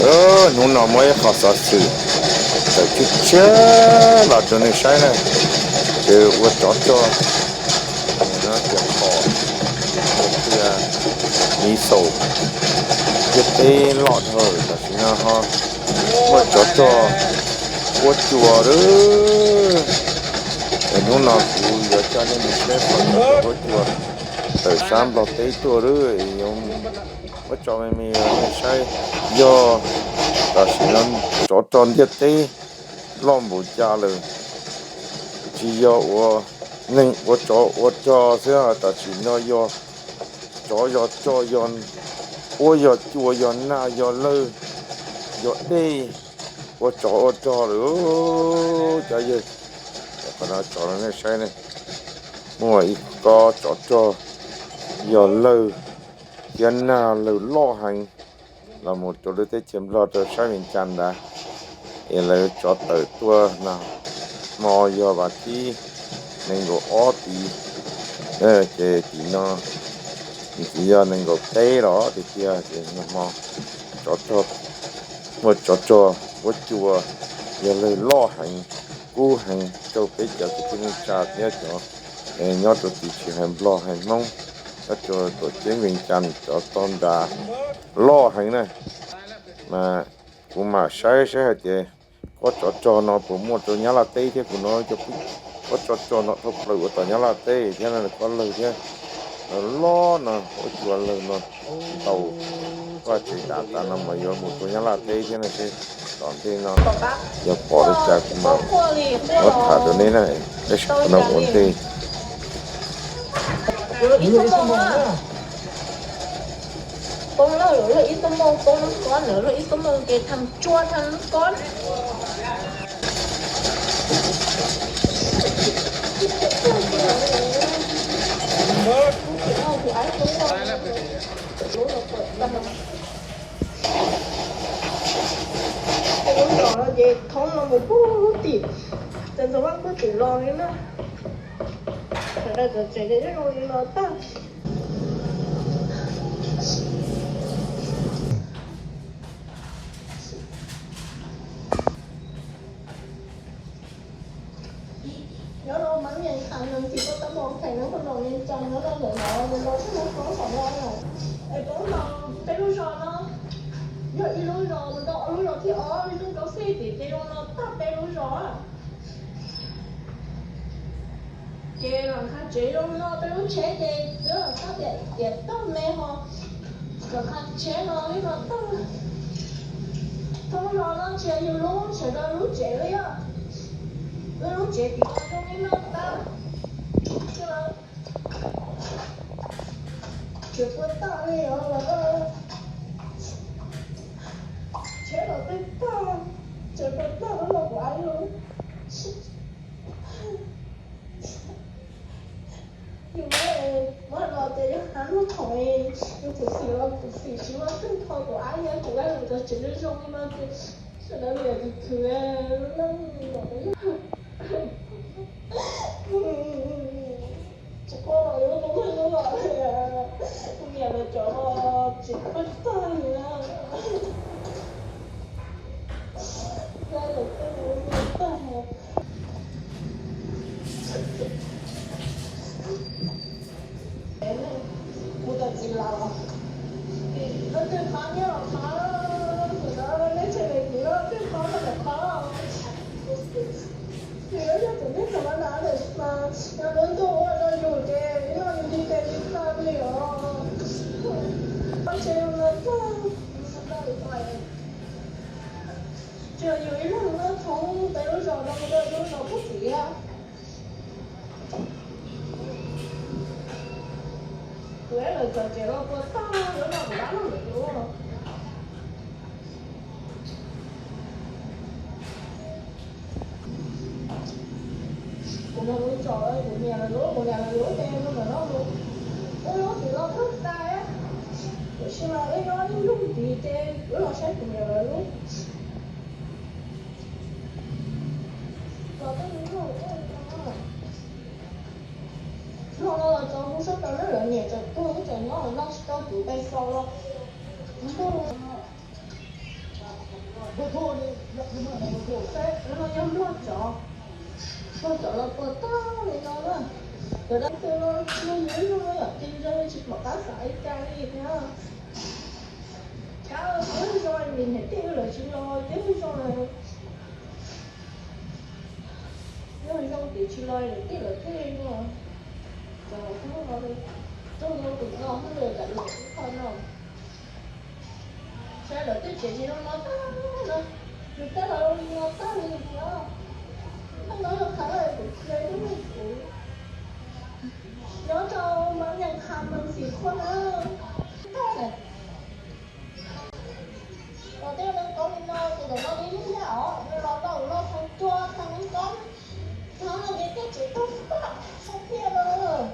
Hnub no muaj ib qho xov xwm tawm tshiab tshiab los rau nej saib na, ces ua tsov rog, tias pom tias miv xaum ntiaj teb loj dhau lawm, tam sim no ho muaj tsov rog quab cua lawm. Es hnub no kuv yuav coj nej mus saib qhov tsov rog quab cua tawm sab Nplog teb tuaj lawm, yuav muab tso me me rau nej saib. Yog tam sim no tsov rog ntiaj teb loj npaum cas lawm, tsis yog ua neeg ua tsov ua rog xwb, tam sim no yog tsov yog rog yog quab yog cua yog nag yog lawg yog dej, ua tsov ua rog lawm cov yawg. Qhov no tso rau nej saib ne, muaj ib kob tsov rog yog lawg thiab nag lawg loj heev los mus rau lub teb chaws Nplog rau sab Vias Cas ntawd, es lawv tsov tawm tuaj nag hmo yog vas thib nees nkaum ob tid, ces tim no tsis yog nees nkaum peb los tiag tiag, ces nag hmo tsov rog, muaj tsov rog quab cua yog lawg loj heev, kub heev rau peb cov kwv tij neej tsa thiab cov nyob rau tim tsis hais Nplog hais Hmoob, nyob rau tuam ceeb Vias Cas cov tog nras loj heev na. Mas kuv mam saib saib hais tias kob tsov rog no puas muaj rau Nyab Laj teb thiab, kuv hnov cov kob tsov rog no dhau plaws ua tom Nyab Laj teb thiab, kob lawg thiab loj no, quab cua lawg no ntau, vaj tsev dav tas no mas yuav mus rau Nyab Laj teb thiab no seb tom ntej no yog pom li cas kuv mam muab tham rau nej na. Tab sis qhov no ua ntej. Poob lawm, lawv ib tug moos poob lub kob ntawd, lawv ib tug moos ces tham tsuag tham lub kob. Lub zos no ces thoob no mus pub lub tim, ces ntxov vaj pub tim los li na. Sawv daws txawm tsev ces zoo li no tag. Nyob rau Mab Vias Cas no ces koj tab tom pheem nyob rau Vias Cas nyob rau ntawm no, mus rau txoj no poob saum no na. Es poob no peb lub zos no, yog ib lub zos mus rau ob lub zos thiab ob lub zos rau xij tim ces zoo no tag peb lub zos. Ces los nqa tsev zoo no peb lub tsheb ces twb los txog tiam tiam toj me ho los nqa tsheb no li no tag. Thoob zos no tsis yog yus lub, sawv daws lub tsev li os. Wb lub tsev tim no zoo li no tag. Tsev puas tag li os los, tsheb los twb tag, tsev puas tag los kuv ais lus. Yus muab, muab los ces yus hnav lub khoom, yus khuv xim los khuv xim tsis muaj twg kho kuv ais, kuv ais lus cov tsev zoo li no ces sawv daws niam tsis khwv lub neej li os. Tsis quaj los yuav tus neeg lub los li, kuv niam lawv cov tsis quaj tag li na. Tag li, kuv tam tsis los, leej twg qhov nyiaj los qhov, tus no neb tsev me kwv leej twg qhov los qhov. Ces yog tus neeg thaum no na mas yog lub ntuj ua rau yus ces ib no yus nti tes nti taw li os. Tsis yog yus ib leeg no thoob peb lub zos no mus rau lub zos pub tim. Kuv ib lawv cov tsev los puas tag, lub no kuv dab laug lawv lub. Kuv mus lub tso, kuv niam lawv lub, kuv niam lawv lub ces mus ntawm no mus. Wb lub tim los kawg tas, tiam sis mas wb nyob ib lub tid ces wb los saib kuv niam lawv lub. Los tej lub no, hmo no los tso kuv sab tau na, lawv niam tseem tuag wb tseem nyob los noj tsis tau kuv pes xaus los ntuj. Saib no yog mlog tsov, mlog tsov los puas tag li no na. Cov dab tsi no, no nyob zoo yom, ces ntshe tsis pom qab xav li cas li thiab. Kav kuv zoo li niam tij lawv tsis los ces zoo, yog zoo ces tsis los lawm tij lawv thiaj li no. Cov no, cov no tus no hwj lawm tam lawm ib qho no. Saib lawv tej tsev tsis zoo no tag no, nws tej los zoo li no tag li no. Tej no yog khav lawm kuv cia ib lub kuv nyob rau Mab Nyeej Qha Mees Xis Khuaj na. Tag lawm. Los tej neeg koob li no ces ntawm no li ib yam os, nws los tau los tau cua tau neeg koob, no no ces tej tsev tag tag tag tiag lawm.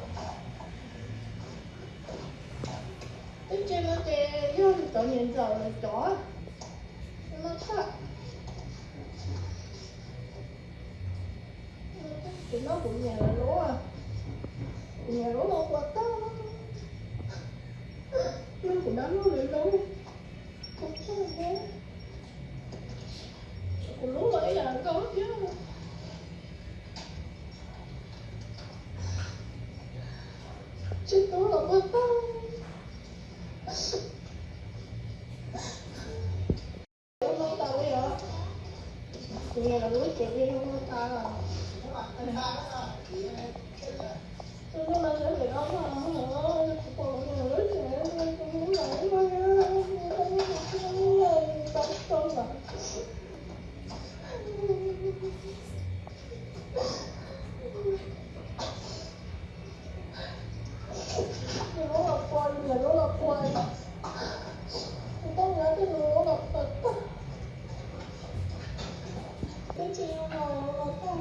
Tej tsev no ces yog cov niam ntxawm lawv cov no tag. Ces no kuv niam lawv lub, kuv niam lub no puas tag, no kuv dab laug lawv lub puas tag thiab. Kuv lub los ib yam nkaus thiab. Tsev tub los puas tag. Kuv niam lawv lub tsev ces zoo no tas. Tus no mas sawv daws no mas, kuv pom kuv niam lub tsev, kuv lub lawm no, kuv tau tau lawm. Nws lub los pua, nws lub los pua, kuv tau nyob tej nws lub los pua tag. Twb tsis yog los los tag.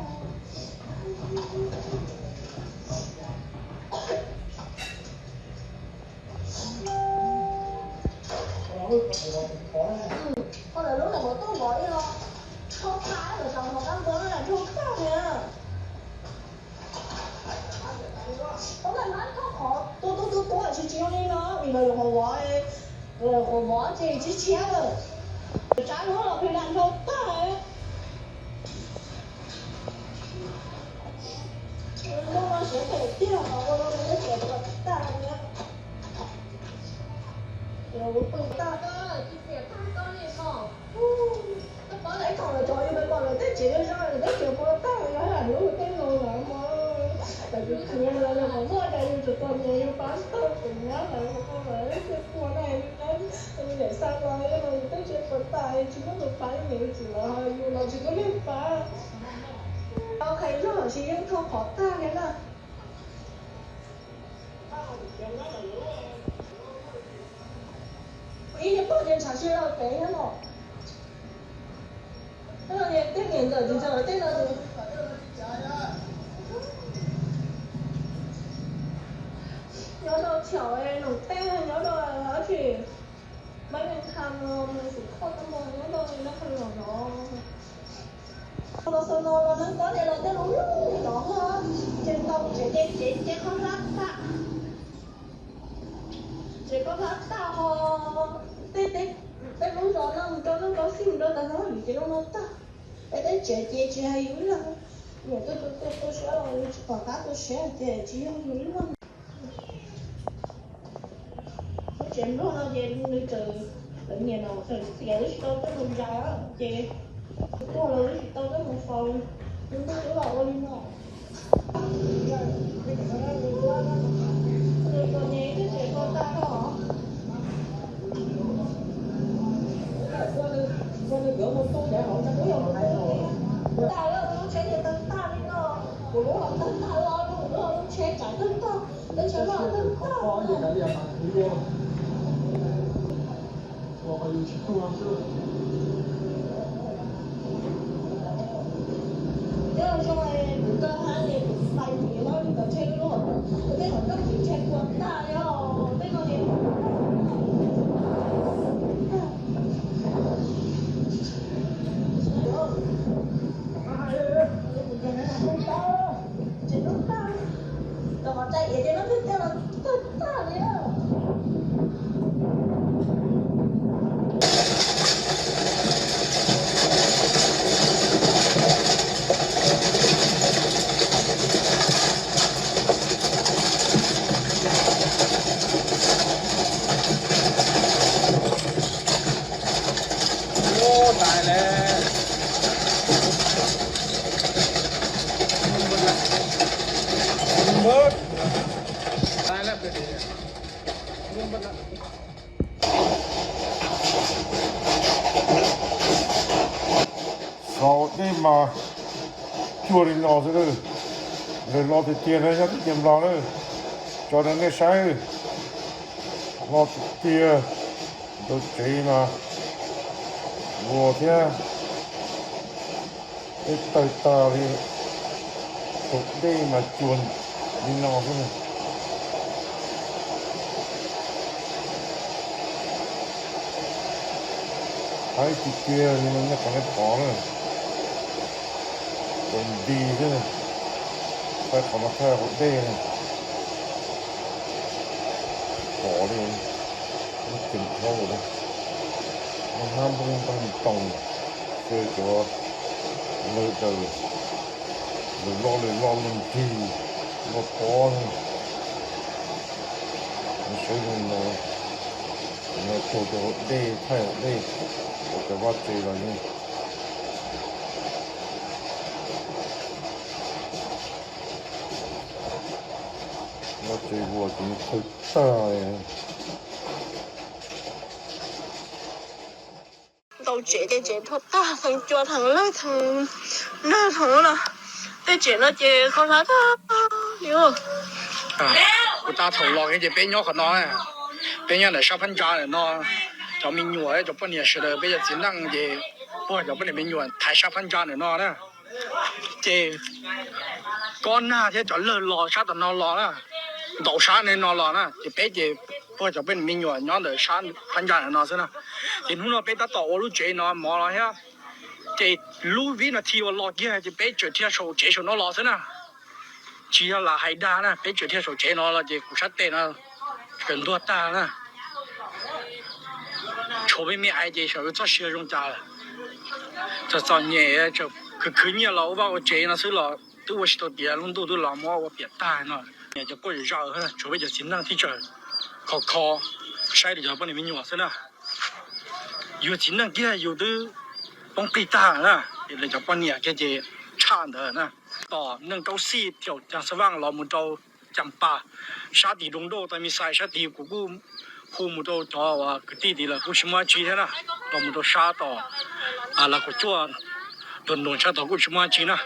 Qhov lawv lub lawm kuv tuaj vov ib lo, rho tag lawm, rau hauv qab npua no rho tag li. Ub, mas nab thauj qhov tua tua tua tua tsis tsis zoo li no, vim lawv lawm qhov vov, lawm qhov vov ces tsis tshiab lawm. Tsab lub los pheej dam nrho tag. Lub no siab phem tiag, qhov ua no nws twb tseem puas tag li. Kuv pw tag, tsis tias tag tau li no. Koj pom lawv thaum lawv cov yus pom lawv tej tsev zoo zoo, lawv tej tsev puas tag, yog lub tej no lawm mas lawv tsis khiav lawm, lawv qhov muaj cas yus tseem tau nyiam yus pab tau tus nyab lawv, lawv tej puas na, yus nyab yus niam xa los yus tej tsev puas tag tsis muaj tus pab yus niam yus txiv lawv, yus los tsis muaj neeg pab. Tau qhia zog los sis yeej thauj qhov tag li na. Ib niag pog ces ntshav si rau pem thiab no. Tej no niag tej niam ntxawm tsis ntxawm tej no. Nyob rau chaum Noom Teb, nyob rau dab tsi, Mab Nyeej Qha Mees Xis Khuaj, nyob rau Nab Qha Mees no. Los xaus no los neeg koob ces los tej lub lub li no, ces tau tsev ces tsev ces qhov hlab tag. Tsev qhov hlab tag ho, tej, tej lub zos no mus rau neeg koob xij mus rau tas zog vim ces lub no tag. Es tej tsev ces tsis hais yus ib leeg, niam tuaj tuaj tuaj siab los yus tsis pom qab tu siab ces tsis yog yus ib leeg. Lub tsev nplog no ces nws txawm, lawv niam no txawm txiav lub tsis tau coj mus zais ces tuag los lub tsis tau coj mus faus, nws ntuj twb los ua li no. Nws txom nyem twb tseem tau tag no. Tag lawm, lub tsheb ces tawg tag li no. Kuv lub los tawg tag, lub, lub tsheb tsam tawg tag, lub tsheb loj tawg tag. Nyob zoo kuv kawg hab ces kuv fais tim no li kom tsheb lub, kuv tej qhov rooj tim tsheb puas tag li os, tej no ces tsev no tag, cov qhov tsa iav ces no twb tej los tag tag li. Xaus dej mas cuag li no xwb. Lawv lo tiag tiag na, nyob teb chaws Nplog na, tso rau nej saib. Lo tiag tiag, ntau tsev mas vuas thiab, dej tawg tag li, tus dej mas cuag li no xwb. Haib tiag tiag li no, nej qhov nej pom na, tus nti xwb, thaij qhov no thaij hauv dej na, pom li, ceem dhau li, hnab nplooj nplooj toos, xyov cov lawg daws, lawv loj lawv loj lawg nrig, loj pob, saib zoo no, no tuag rau hauv dej, thaij hauv dej, ua cov vaj tse los yeej vaj tse vuas ces tawg tag. Ntau tsev ces tsev thuav tag, theem cua theem lawg theem nag theem los, tej tsev no ces kho hlab tag li. Kuv tab thaum los ces peb nyob qhov no, peb nyob ntawm sab phab ntsa ntawm no, cov me nyuam cov poj niam sawv daws peb cov txiv neej ces puag cov poj niam me nyuam thaiv sab phab ntsa ntawm no na. Ces kob nag thiab cov lawg los sab tom no los na, ntaus sab no los na, ces peb ces puag cov poj niam me nyuam nyob ntawm sab phab ntsa ntawm no xwb na. Ces hnub no peb tab tom ua lub tsev no mov los thiab, ces lub vib no thi uas los kiag ces peb tseem dhia saum tsev saum no los xwb na. Tsis yog lam hais dag na, peb tseem dhia saum tsev no los ces kuv sab tes no tseem ntuag tag na. Tshuav me me aiv ces xyov txoj sia zoo cas lawm. Txom txom nyem, khwv khwv nyiaj los ua vaj ua tsev no xwb los twb ua tsis tau tiav, lub ntuj twb los muab ua piam tag no. Niam cov quaj zaws, tshuav peb cov txiv neej thiab tseem kho kho saib li cov poj niam me nyuam xwb na. Yus txiv neej kiag yus twb poob qij tag na, lawv cov poj niam kiag ces tshaj ntawd na. Tom neej rau xij thaum Caas Xab Vaaj los mus rau Caas Pas, sab tim Doo Doj tau me xais sab tid kuv kuj hu mus rau cov uas kwv tij tid lawm kuj tsis muaj dab tsi thiab na. Los mus rau sab tom Las Kaum Cuaj, Ntuag Nroos sab tod kuj tsis muaj dab tsi na.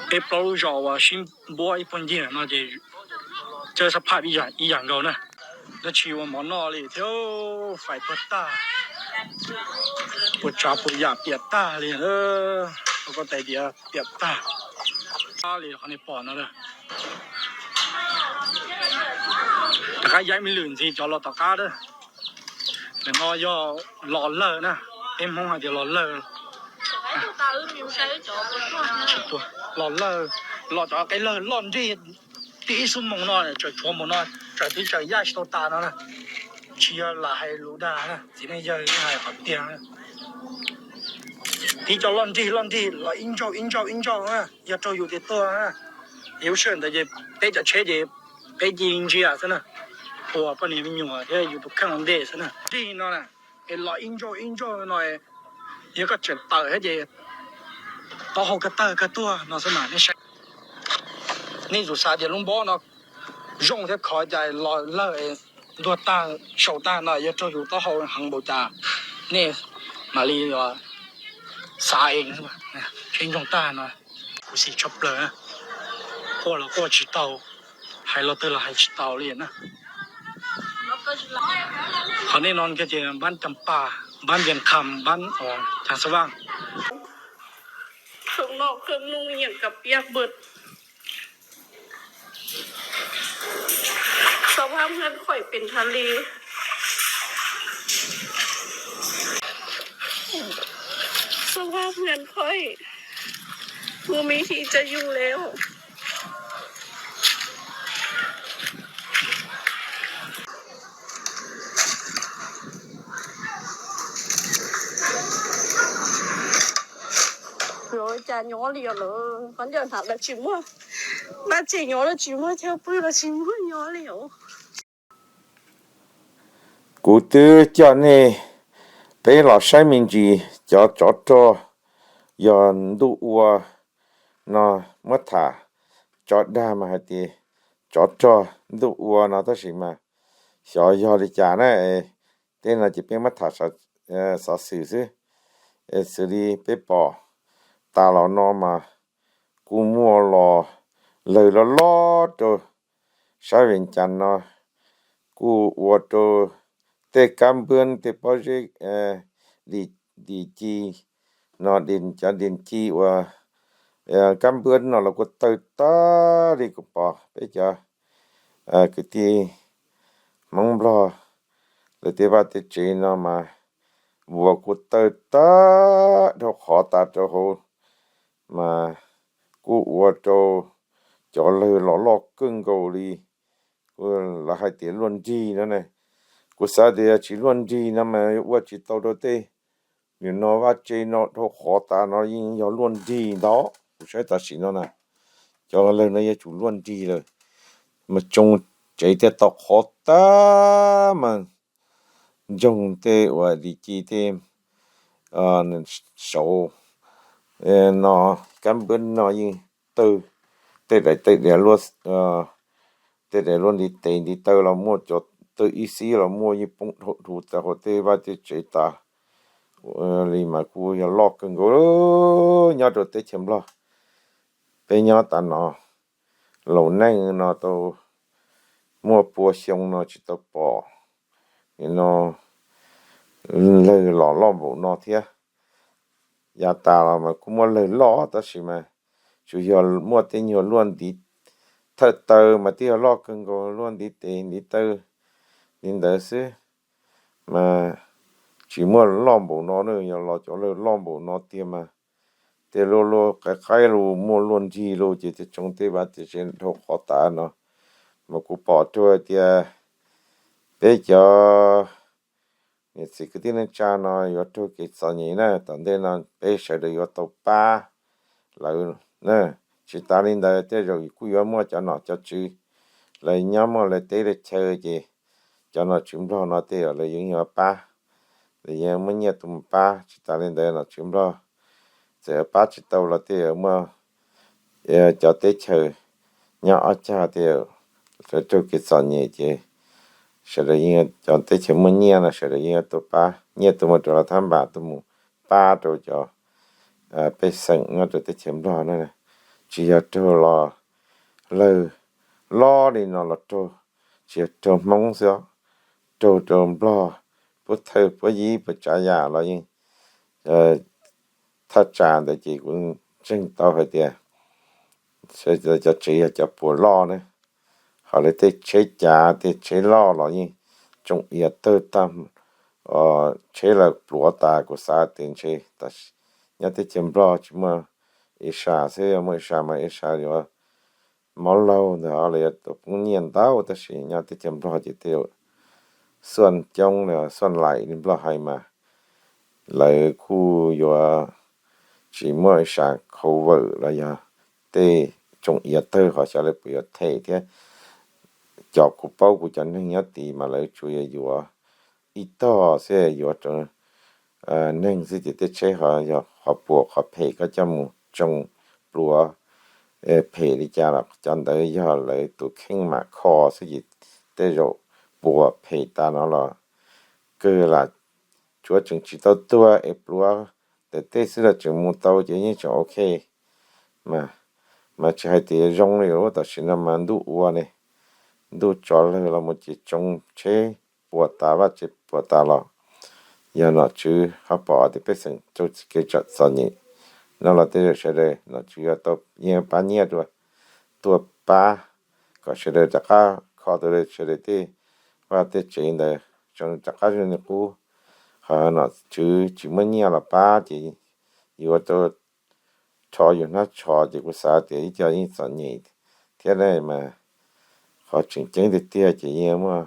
Peb plaub lub zos uas sib npuab ib puag ncig no ces cov xab phaj ib yam nkaus na. Dab tsi ua mov noj li thiab, fais tuag tag, puas tsav puas yam piam tag li. Koj tais diav piam tag li qhov nej pom no. Rov qab yaib me lwm ntxiv cov los tom qab na. Ntawm no yog los lawg na, peb Hmoob hais tias los lawg. Los lawg, los cov qe lawg loj nrig, tib ib xuab moos no tseem tshuav mus no, tseem twb tseem yaij tsis tau tas no na. Tsis yog lam hais lus dag na, txiv neej yawg yeej hais qhov tiag. Tib co loj nrig loj nrig los ib ntsauj ib ntsauj ib ntsauj na, yog raug yus ces tuag na. Ces lub sij hawm ntawd ces peb cov tsheb ces peb ci ntsia xwb na, ua poj niam me nyuam thiab yus tus kheej ua ntej xwb na. Nrig no na, es los ib ntsauj ib ntsauj no, yog koj tseem tawm thiab ces taub hau kawg tawg kawg tuag no xwb mas nej saib. Nej tsuas xav tias lub npob no zoo thiab khov cas los lawg ntuag tag saum tag no yog raug yus taub hau heev npaum cas, nej mam li xav es tsheb ntsoog tag no. Khuv xim tshaj plaws, quaj los quaj tsis tau, hais los twg los hais tsis tau li na. Qhov nej no kiag ces npab Cas Pas, npab Vias Kham, npab Cas Xab Vaj. Coog noj coog mloog yeej kab piab npwt. สภาพเฮือนข้อยเป็นทะเล สภาพเฮือนข้อย บ่มีที่จะอยู่แล้ว Lawv cas nyob li os lawm, qhov ncauj hnav lawv tsis muaj, vaj tsev nyob lawv tsis muaj, chaw pw lawv tsis muaj nyob li os. Kuv twb coj nej Peb los saib me ntsis cov tsov rog, yog ntuj ua no muab tham tso dag mas hais tias tsov rog ntuj ua no tab sis mas xyov yog li cas na. Tej no ces peb muab tham xov xwm xwb. Xws li peb pom tas los no mas kuj muaj los lawg loj loj rau sab Vees Cas no, kuj ua rau tej kab npwb tej pob zeb, di ci no, cov di ci uas kab npwb no los kuj tawg tag li kuv pom peb cov kwv tij Hmoob Nplog lawv tej vaj tej tsev no mas vuas kuj tawg tag dhau qhov tas rau hauv, mas kuj ua rau cov lawg los loj kawg nkaus li. Lawv hais tias luaj nrig no ne, kuv xav tias tsis luaj nrig no mas ua tsis tau rau tej, nim no vaj tse no dhau qhov tas no yeej yog luaj nrig ntag. Kuv saib tam sim no na, cov lawg no yuav tsum luaj nrig lawm, mas tsoo tsev thiaj tau qhov tag mas ntsoog tej uas di ci tej saud no, kab npwb no yeej tawg, tej daim tej daim luaj, tej daim luaj ntiv tes ntiv taw los muaj, cov tawg ib xib los muaj, yeej poob dhau dhus tas hauv tej vaj tej tsev tas li mas kuj yog loj kawg nkaus nyob rau teb chaws Nplog. Peb nyob tas no laus neej no tau muaj pua xyoo no tsis tau pom no lawg los loj npaum no thiab. Yav tas los mas kuj muaj lawg loj tab sis mas tsuas yog muaj tej nyuag luaj ntiv, thawj taw mas twb yog loj kawg nkaus, luaj ntiv tes ntiv taw li ntawd xwb, mas tsis muaj loj npaum no na. Yog los cov lawg loj npaum no tiag mas tej luaj luaj qaib qaib los muaj luaj nrig los ces tej tsoo tej vaj tej tsev dhau qhov tas no. Mas kuv pom rau hais tias peb cov niam txiv kwv tij neej tsa no yuav raug kev txom nyem na, tom ntej no peb sawv daws yuav tau pab lawv na. Tsis tas li ntawd tej zaum kuj yuav muaj cov nom cov tswv, lawv nyob muaj lawv teb lawv chaw ces cov nom tswv Nplog no tej zaum lawv yeej yuav pab, lawv yeej muab nyiaj tuaj mus pab. Tsis tas li ntawd nom tswv Nplog txawm pab tsis tau los tej zaum muaj cov teb chaws nyob ob cag tej zaum raug kev txom nyem ces sawv daws yeej, cov teb chaws muaj nyiaj no sawv daws yeej yuav tuaj pab, nyiaj tuaj mus rau los thab npas tuaj mus pab rau cov pej xeem nyob rau teb chaws Nplog na. Tsis yog raug los lawg loj li no los raug, tsis yog raug Hmoob xwb, raug rau Nplog, puab thawj puab yib puas tsav yam los yeej thaj tsam ntawd ces kuv ntseeg tau hais tias cov tsev yog cov puas loj ne, ho lawv tej tsheb cav tej tsheb loj los yeej tsoo iav tawg tag, tsheb lawv pluav tas. Kuv xav tias ntshe nyob teb chaws Nplog tsis muaj ib sab xwb, yog muaj ib sab mas ib sab yuav mob laug ntawd los yuav tau poob nyiaj ntau, tab sis nyob teb chaws Nplog ces tej zaum xuaj coob, xuaj laim li Nplog hais mas lawv kuj yuav tsis muaj ib sab khau vawm los yog tej tsoo iav tawg, ho xyov lawv puas yuav them thiab. Cov kuv paub kuv cov neeg nyob tid mas lawv tsuas yog yuav ib tog xwb, yuav rau neeg xwb ces tej tsheb ho yog qhov puas qhov phem koj coj mus tsoo pluav phem li cas los cov ntawd yog lawv tus kheej mam kho xwb ces tej zaum puas phem tas no los kawg lam tsuav tseem tsis tau tuag es pluav ntawm tej xwb los tseem mus tau ces yeej tseem ok. Mas tsis hais tias zoo li lub tam sim no mas ntuj ua ne, ntuj tso lawg los mus ces tsoo tsheb puas tas vaj tsev puas tas los yog nom tswv ho pom tias pej xeem raug kev txom nyem no los tej zaum sawv daws nom tswv yuav tau yeej pab nyiaj rau tuaj pab kom sawv daws rov qab kho tau sawv daws tej vaj tej tsev ntawd rov qab zoo li qub. Ho nom tswv tsis muaj nyiaj los pab ces yuav tau rho yus hnab tsho ces kuv xav tias ib co yeej txom nyem thiab ne. Mas qhov tseem ceeb tiag tiag ces yeej muaj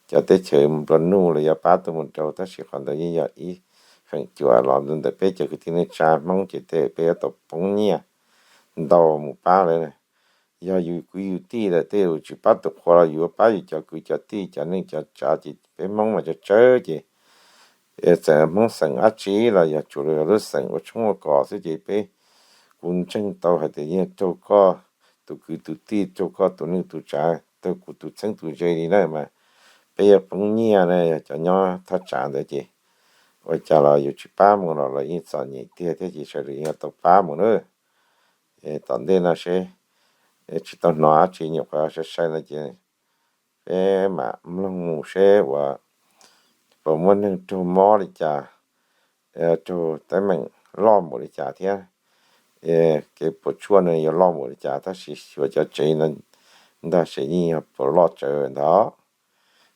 cov teb chaws nplua nuj los yuav pab tuaj mus rau, tab sis qhov ntawd yeej yog ib feem cuam los ntawm peb cov kwv tij neej tsa Hmoob ces tej peb yuav tau poob nyiaj ntau mus pab lawv. Yog yus kwv yus tij lawm tej yus tsis pab tus qhua los yus yuav pab yus cov kwv cov tij cov neej cov tsav ces peb Hmoob mas tsawg tsawg ces Txawm Hmoob xeem dab tsi los yog tsuas yog lub xeem ua tshoob ua kos xwb ces peb, kuv ntseeg tau hais tias yeej raug koj tus kwv tus tij, raug koj tus neej tus tsav, raug kuv tus txheeb tus ze li na mas peb yuav poob nyiaj na. Yog cov nyob thaj tsam ntawd ces ua cas los yus tsis pab mus los lawv yeej txom nyem tiag thiab ces sawv daws yeej tau pab mus na. Tom ntej no seb, tsis tau hnov dab tsi, nyuam qhuav sai sai no ces peb mam mloog mus seb uas puas muaj neeg raug mob li cas, raug teeb meem loj npaum li cas thiab kev puas tsuaj no yuav loj npaum li cas, tab sis xyuas cov tsev no ntag ces yeej yog puas loj tsawv ntag.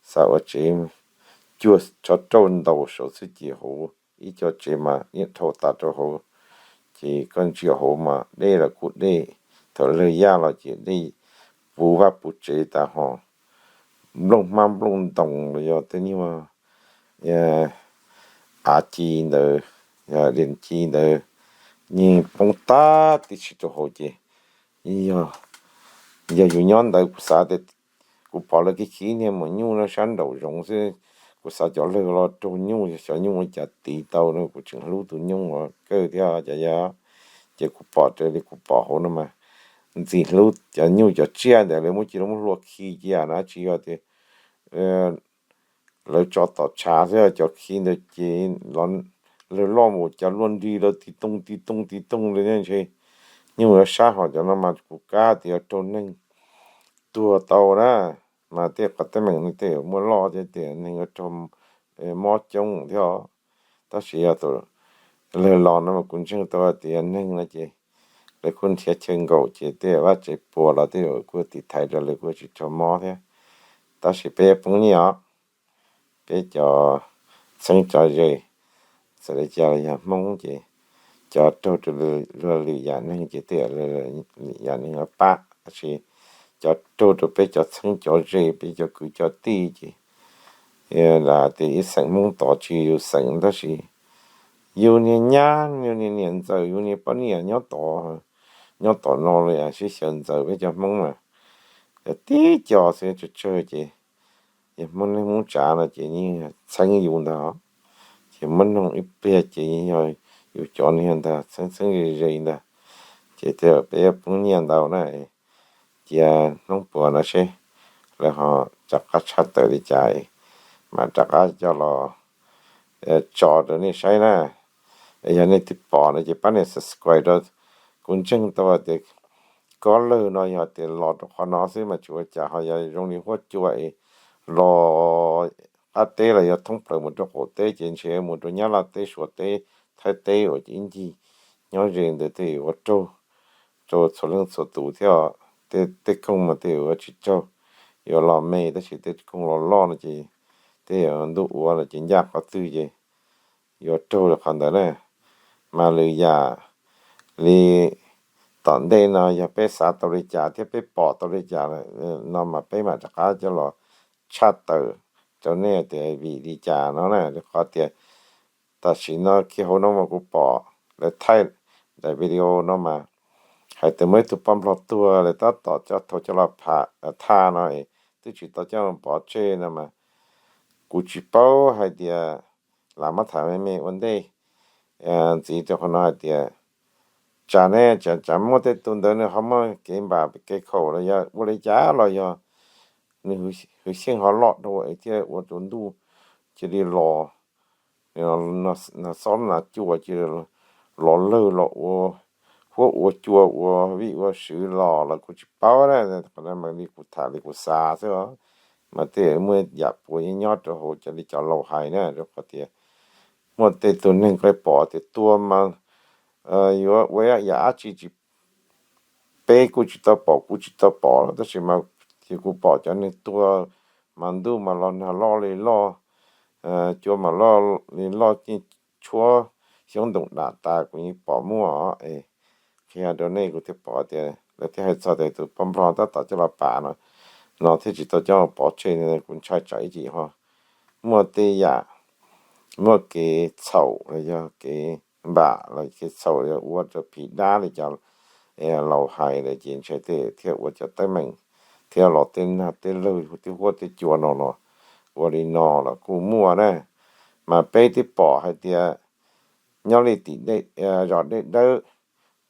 Xav ua tsev cuaj tsho rauj ntaus saum xwb ces hauv ib co tsev mas yeej dhau tas rau hauv. Ces koj ntsia hauv mas dej los kuj dej, thaum lawg yaj los ces dej puv vaj puv tsev tas ho nplooj hmab nplooj ntoos los yog tej nyuag av ci ntawd, diam ci ntawd yeej poob tag tib si rau hauv ces yog yus nyob ntawd kuv xav tias, kuv pom lawv kev khi niag maum nyuj no sab nraum zoov xwb, kuv xav cov lawg los raug nyuj, xyov nyuj ua cas tiv tau no, kuv tseem hlub tus nyuj uas kawg thiab cov yog, ces kuv pom raws li kuv pom hauv no mas ntxim hlub cov nyuj cov tsiaj ntawd lawv muab cia li muab hlua khi cia na, tsis yog tias lawv tso tom tshav xwb, cov khi ntawd ces lawv loj mus cas luaj nrig lawv tiv tooj tiv tooj tiv tooj li ne ntshe. Nyuj yuav sab hos cov no mas kuv kav tias raug neeg tuag tau na, mas tej qhov teeb meem no tej muaj loj thiab tias neeg yuav raug mob coob thiab os. Tab sis yog tus lawg los no mas kuv ntseeg tau tias yog neeg no ces lawv kuj nrhiav chaw nkaum ces tej vaj tsev puas los tej kuj tiv thaiv rau lawv kuj tsis raug mob thiab. Tab sis peb poob nyiaj os, peb cov txheeb cov ze, txawm li cas los yog Hmoob ces cov raug rau luag lwm yam neeg ces tej yam neeg pab, tab sis cov raug rau peb cov txheeb cov ze, peb cov kwv cov tij ces lam tias ib xeem Hmoob tod tsis yog yus xeem tab sis yus niag nyab, yus niag niam ntxawm, yus niag poj niam nyob tod, nyob tom no los sib xyaw ntxaws peb cov Hmoob mas yog tib co xwb tsawg tsawg ces yog Hmoob neej Hmoob tsav no ces yeej txheeb yus ntag. Ces muab noog ib pliag ces yog yus cov niag ntag txheeb txheeb ze ze ntag. Ces tej peb poob nyiaj ntau na, cia hnub puas no seb lawv ho rov qab tshaj tawm li cas mam rov qab coj los tso rau nej saib na. Yog nej twb pom no ces pab nias subscribe rau. Kuv ntseeg tau tias kob lawg no yog tias los rau qhov no xwb mas tsis ua cas, ho yog zoo li huab cua es los qab teb los yog thoob plaws mus rau qaum teb ces ntshe mus rau Nyab Laj teb, Suav teb, Thaib teb uas ib ncig nyob ze ntawd tej yuav raug rau txhua leej txhua tus thiab. Tej koog mas tej yuav tsis raug, yuav los me, tab sis tej koog los loj no ces tej yuav ntuj ua no ces ncaj qhov twg ces yuav raug li qhov ntawd na. Mas lwm yam li tom ntej no yog peb xav tau li cas thiab peb pom tau li cas no mas peb mam rov qab coj los tshaj tawm rau nej tias vim li cas no na. Rau qhov tias tam sim no kiag hauv no mas kuv pom lawv thaij daim video no mas hais tias muaj ib tug poj nplog tuag lawv tab tom coj thauj coj los thaj no, twb tsis tau coj pov tseg no mas kuv tsis paub hais tias lam muab tham me me ua ntej ntxiv rau qhov no hais tias tsam ne, tsam muaj tej tus ntawd nws ho muaj kev npam kev khaum los yog ua li cas los yog nws hwv xyeej ho loj dua thiaj ua rau ntuj cia li los, no xob nas cua cia li los lawg los ua huab ua cua ua vij ua sw los los kuv tsis paub na. Qhov no mas li kuv tham li kuv xav xwb os. Mas tej muaj yam puas nyob rau hauv cov li cov laus hais na, rau qhov tias muaj tej tus neeg koj pom tias tua mas yuav ua yam dab tsi tsis, peb kuj tsis tau pom kuv tsis tau pom los tab sis mas kuv pom cov neeg tuag mas ntuj mas los nag loj li loj, cua mas loj li loj, yeej tshuab xyoob ntoos dam tas kuv yeej pom muaj. Qhia rau nej kuv thiaj pom tias lawv thiaj hais txog tias tus poj nplog tab tom coj los pam no, no thiaj tsis tau coj pov tseg. Kuv ntshai tsam ib chim ho muaj tej yam, muaj kev txhaum los yog kev npam los kev txhaum los ua rau phim dab li cov laus hais lawm ces ntshai tej thiaj ua cov teeb meem thiab los tej nag tej lawg tej huab tej cua no los ua li no los kuj muaj na. Mas peb twb pom hais tias nyob li tim zos Dej Dawb,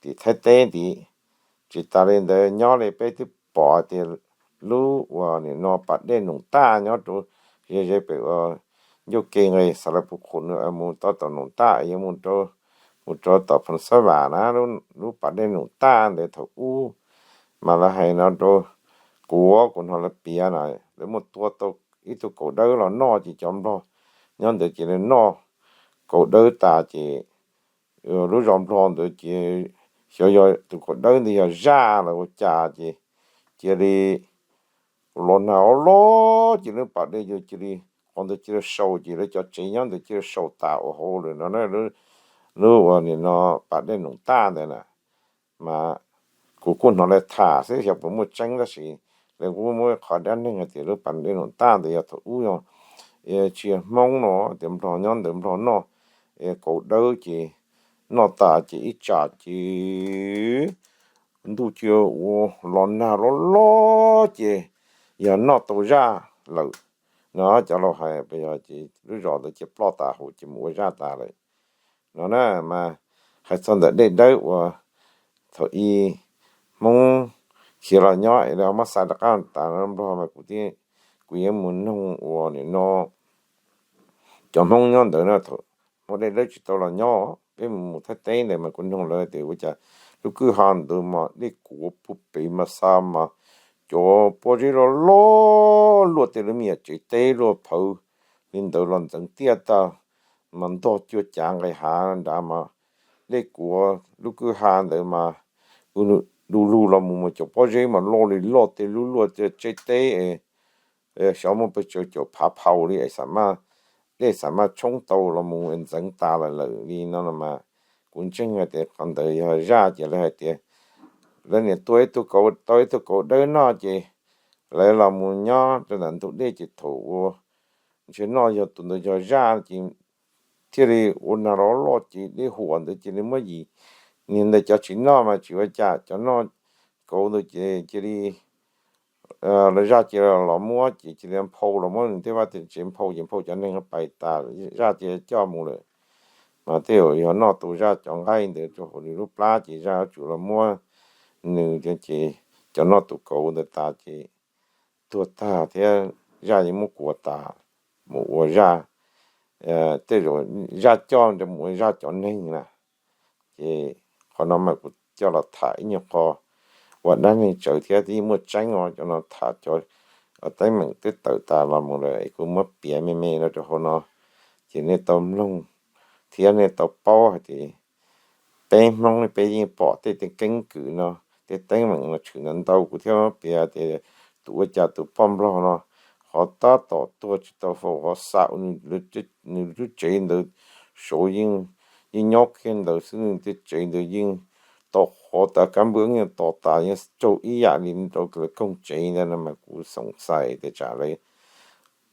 tim Thaib teb tid. Tsis tas li ntawd nyob li peb twb pom tias lub uas nim no pas dej Noom Taj nyob rau ze ze pem uas ncuj ke nqes Xav Las Pus Khum mus rau tom Noom Taj, yuav mus rau tom Phoos Xab Vam na, lub pas dej Noom Taj ntawd thaum ub mas lawv hais no rau kuv, kuv hnov lawv piav na, lawv muaj tua tau ib tug kaus dawb los noj ces cov nplog nyob ntawd cia li noj kaus dawb tas ces lub zos nplog ntawd ces xyov yog tus kaus dawb ntawd yog zaj los ua cas ces cia li los nag loj ces lub pas dej cia li, qhov ntawd cia li sau ces lawv cov tsev nyob ntawd cia li sau tas ua hauv lawm no na. Lub uas nim no pas dej Noom Taj ntawd na, mas kuv kuj hnov lawv tham xwb xyov puas muaj tseeb tab sis lawv kuj muaj qhov dab neeg hais tias lub pas dej Noom Taj ntawd yog thaum ub yog tsis yog Hmoob no tias nplog nyob ntawd nplog noj kaus dawb ces noj tas ces ib tsam ces ntuj cia li los nag loj loj ces yog noj tau zaj lawm no. Cov laus hais ces lub zos ntawd cia ploj tas hauv ces mus ua zaj tas lawm no na. Mas hais txog ntawm Dej Dawb uas thaum ub Hmoob khiav los nyob es lawv muab xa rov qab tas nplog mas kuv, kuv yuav mus noog uas nim no cov Hmoob nyob ntawd na, thaum Hmoob Dej Dawb tsis tau los nyob, peb mus Thaib teb ntawd mas kuv noog lawv tias ua cas lub kwj ha ntawd mas dej kuav puag pem mas xa mas cov pob zeb loj loj luaj tej lub me nyuam tsev teb luaj phawv li ntawd los ntxeev tiaj tag, mas ntog cuaj cav nqis hav nrad mas dej kuav lub kwj ha ntawd mas du lug los mus mas cov pob zeb mas loj li loj tej lub luaj tsev teb es xyov muaj pes tsawg caum phav phau li es dej xam maj tshoob tau los mus ntxeev tas lawm li no mas kuv ntseeg hais tias qhov ntawd yog zaj ces lawv hais tias lawv niam tua ib tug kaus, tau ib tug kaus dawb noj ces lawv los mus nyob rau ntawm ntug dej ces thaum uas ntshe noj yog tus ntawd yog zaj ces thiaj li ua nag loj loj ces dej huam ntawd cia li muab yim, niag ntawd cov tsis noj mas tsis ua cas, cov noj kaus ntawd ces cia li lawv zaj cia li los muab ces cia li nphau los muab nws tej vaj tej tsev nphau ces nphau cov neeg pais tas, zaj cia li coj mus lawm. Mas tej zaum yog noj tus zaj cov nqaij ntawd rau hauv nws lub plab ces zaj yuav tsum los muab nws ces cov noj tus kaus ntawd tas ces tuag tag thiab zaj yeej muab kuav tas mus ua zaj, tej zaum zaj coj mus ua zaj cov neeg na. Ces qhov no mas kuv coj los tham ib nyuag qho ua dab neeg tsawv thiab yeej muaj tseeb os, cov no tham cov teeb meem twb tawm tas los mus lawm es kuv muab piav me me no rau hauv no ces nej tau mloog thiab nej tau paub hais tias peb Hmoob peb yeej pom tej keeb kwm no, tej teeb meem no tshwm ntau ntau. Kuv thiaj muab piav tias tus ua cas tus poj nplog no qhov tab tom tuag tsis tau faus, qhov xa ua nws lub tsev ntawd saud yeej nyob kiag ntawd xwb, nws tej tsev ntawd yeej to qhov tas, kab npwb yeej to tas, yeej raug ib yam li rau lawv koog tsev ntawd no mas kuv xoom xais tias tsam lawv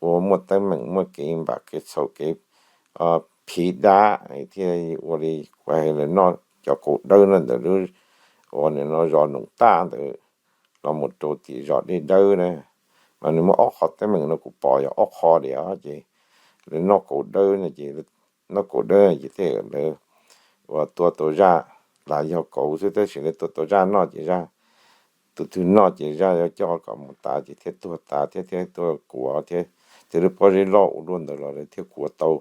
ua muaj teeb meem muaj kev npam kev txhaum kev phiv dab thiaj ua li kuv hais lawv noj cov kaus dawb no ntawm lub uas nim no zos Noom Taj ntawd los mus rau tim zos Dej Dawb na. Mas nws muaj ob qho teeb meem no kuv pom yog ob qho diam ces lawv noj kaus dawb no ces, noj kaus dawb ces tej lawv uas tua tau zaj, lam yog kaus xwb tab sis lawv tua tau zaj noj ces zaj, tus twg noj ces zaj yuav coj kom mus tas ces thiaj tuag tas thiab thiaj tuag kuav thiab, tej lub pob zeb loj ua luaj ntawd los lawv thiaj kuav tau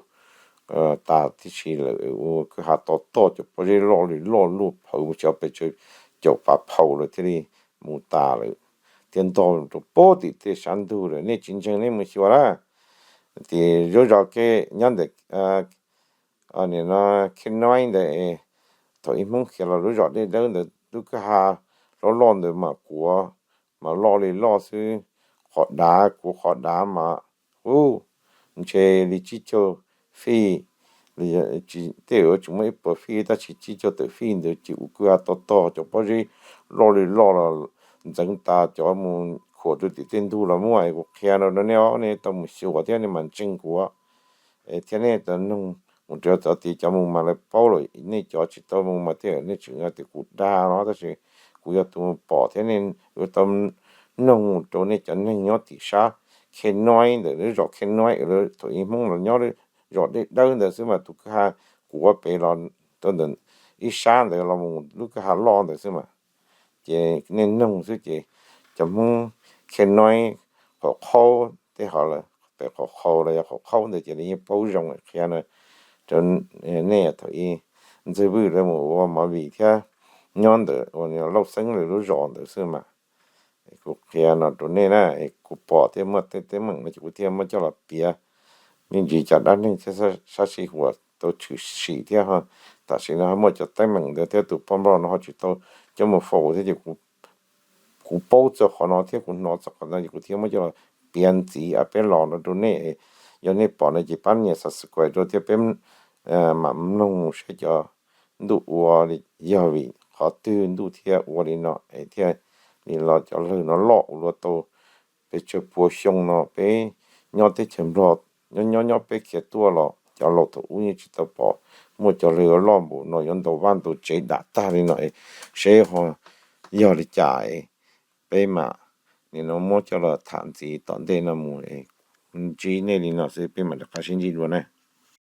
tas tib si lawm. Ua kwj ha to toj cov pob zeb loj li loj luaj phawv mus xyov pes tsawg caum phav phau lawm thiaj li mus tas lawm, thiaj ntog rau puag tim tej sab ntug lawm. Nej tsis ntseeg nej mus xyuas na. Tim lub zos ke nyob ntawm nim no Khej Noib ntawd, thaum ub Hmoob khiav los lub zos Dej Dawb ntawd lub kwj ha loj loj ntawd mas kuav, mas loj li loj xwb, qhov dav kuav qhov dav mas ub, ntshe li tsib caug fij, tej zaum tsis muaj ib puas fij tab sis tsib caug tawm fij ntawd ces ua kwj ha to tog cov pob zeb loj li loj los ntxeev tas cov mus khuam rau tim tej ntug los muaj. Kuv qhia no rau nej, nej tau mus xyuas thiab nej mam ntseeg kuv thiab nej tau noog mus rau txog tid. Cov mus mas lawv paub lawm, nej cov tsis tau mus mas tej zaum nej tseem tias kuv dag no tab sis kuv yog tus mus pom thiab nej yuav tau noog mus rau nej cov neeg nyob tim sab Khej Noib ntawm lub zos Khej Noib, thaum ub Hmoob los nyob zos deb dawb ntawd xwb mas tus kwj ha kuav pem los rau ntawm ib sab ntawd los mus lub kwj ha loj ntawd xwb mas. Ces nej noog xwb ces cov Hmoob Khe Noib, Qhov Qhaub tej hov lawm, pem Qhov Qhaub los yog Qhov Qhaub ntawd ces lawv yeej paub zoo qhia no rau nej. Thaum ub Ntxwg Vwj lawv mus ua movie thiab nyob ntawm uas Lauj Xeeb lawv lub zos ntawd xwb mas. Kuv qhia no rau nej na, kuv pom thiab muaj tej teeb meem no ces kuv thiaj muab coj los piav. Me ntsis cov dab neeg thiab sab sij huam tau tshwm sim thiab, tam sim no ho muaj cov teeb meem ntawd thiab tus poj nplog no ho tsis tau coj mus faus thiab ces kuv paub txog qhov no thiab kuv hnov txog qhov no ces kuv thiaj muab coj los piav ntxiv peb los no rau nej. Yog nej pom no ces pab nias subscribe rau thiab peb mam mloog saib cov ntuj ua li, yog vim qhov twg ntuj thiaj ua li no es thiaj li los cov lawg no loj ua luaj tau pes tsawg pua xyoo no peb nyob teb chaws Nplog, nyob nyob nyob peb khiav tuaj los cov laus thaum ub yeej tsis tau pom muaj cov lawg loj npaum no yuav ntaus vaj ntaus tsev dam tag li no es seb ho yog li cas es peb mam nim no muab coj los tham ntxiv tom ntej no mus. Ntsib nej li no xwb peb mam rov qab sib ntsib dua na.